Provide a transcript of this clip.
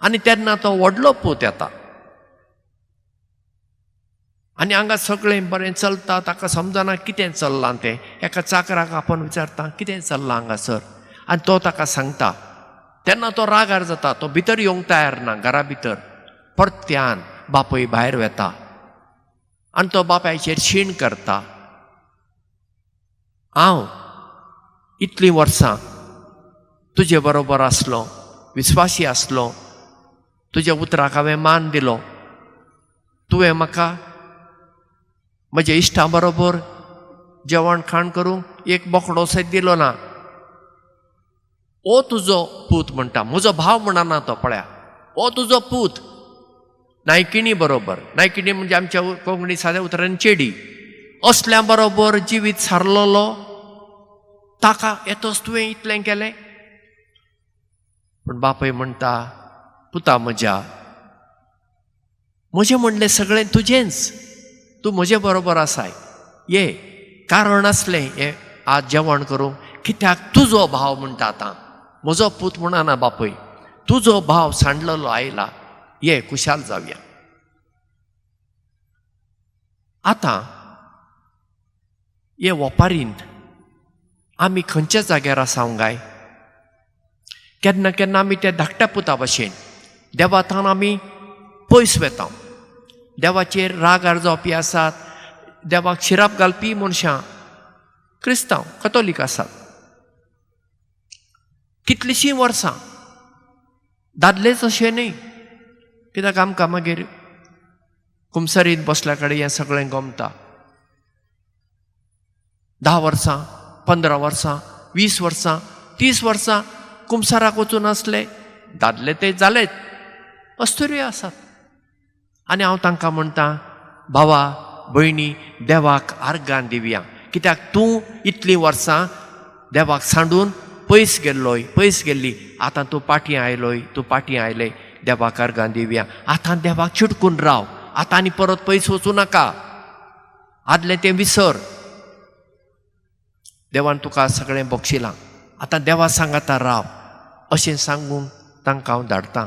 आनी तेन्ना तो व्हडलो पूत येता आनी हांगा सगळें बरें चलता. ताका समजना कितें चल्लां तें. एका चाकराक आपोवन विचारता कितें चल्लां हांगासर, आनी तो ताका सांगता. तेन्ना तो रागार जाता, तो भितर येवंक तयार ना घरा भितर. परत्यान बापूय भायर वेता आनी तो बापायचेर शीण करता. हांव इतलीं वर्सां तुजे बरोबर आसलो, विस्वासी आसलो, तुज्या उतराक हांवें मान दिलो, तुवें म्हाका म्हज्या इश्टां बरोबर जेवण खाण करूंक एक बोकडो सयत दिलो ना. ओ तुजो पूत म्हणटा, म्हजो भाव म्हणना तो, पळया, ओ तुजो पूत नायकिणी बरोबर, नायकिणी म्हणजे आमच्या कोंकणी साद्या उतरान चेडी, असल्या बरोबर जिवीत सारलोलो, ताका येतोच तुवें इतलें केलें. पूण बापूय म्हणटा, पुता म्हज्या, म्हजें म्हणलें सगळें तुजेंच, तूं म्हजे बरोबर आसाय, ये कारण आसलें हें आज जेवण करूंक, कित्याक तुजो भाव म्हणटा आतां, म्हजो पूत म्हणना बापूय, तुजो भाव सांडलेलो आयला, ये खुशाल जावया. आतां हे वपारींत आमी खंयच्या जाग्यार आसा गाय? केन्ना केन्ना आमी त्या धाकट्या पुता भशेन देवाथावन आमी पयस वेता. देवाचेर रागार जावपी आसात, देवाक शिराप घालपी मनशां क्रिस्तांव कतोलीक आसात. कितलींशीं वर्सां, दादलेच अशें न्हय, कित्याक आमकां मागीर कुमसरींत बसल्या कडेन हें सगळें गमता. 10 वर्सां, 15 वर्सां, 20 वर्सां, 30 वर्सां कुमसाराक वचून आसले दादले ते जालेच, अस्तुऱ्यो आसात. आनी हांव तांकां म्हणटा, भावा भयणी, देवाक आर्गां दिवया, कित्याक तूं इतलीं वर्सां देवाक सांडून पयस गेल्लोय, पयस गेल्ली, आतां तूं पाटी आयलोय, तूं पाटी आयले, देवाक आर्गां दिवया. आतां देवाक चिटकून राव, आतां आनी परत पयस वचूं नाका, आदलें तें विसर, देवान तुका सगळें बक्षिलां, आतां देवा सांगाता राव, अशें सांगूंक तांकां हांव धाडटां.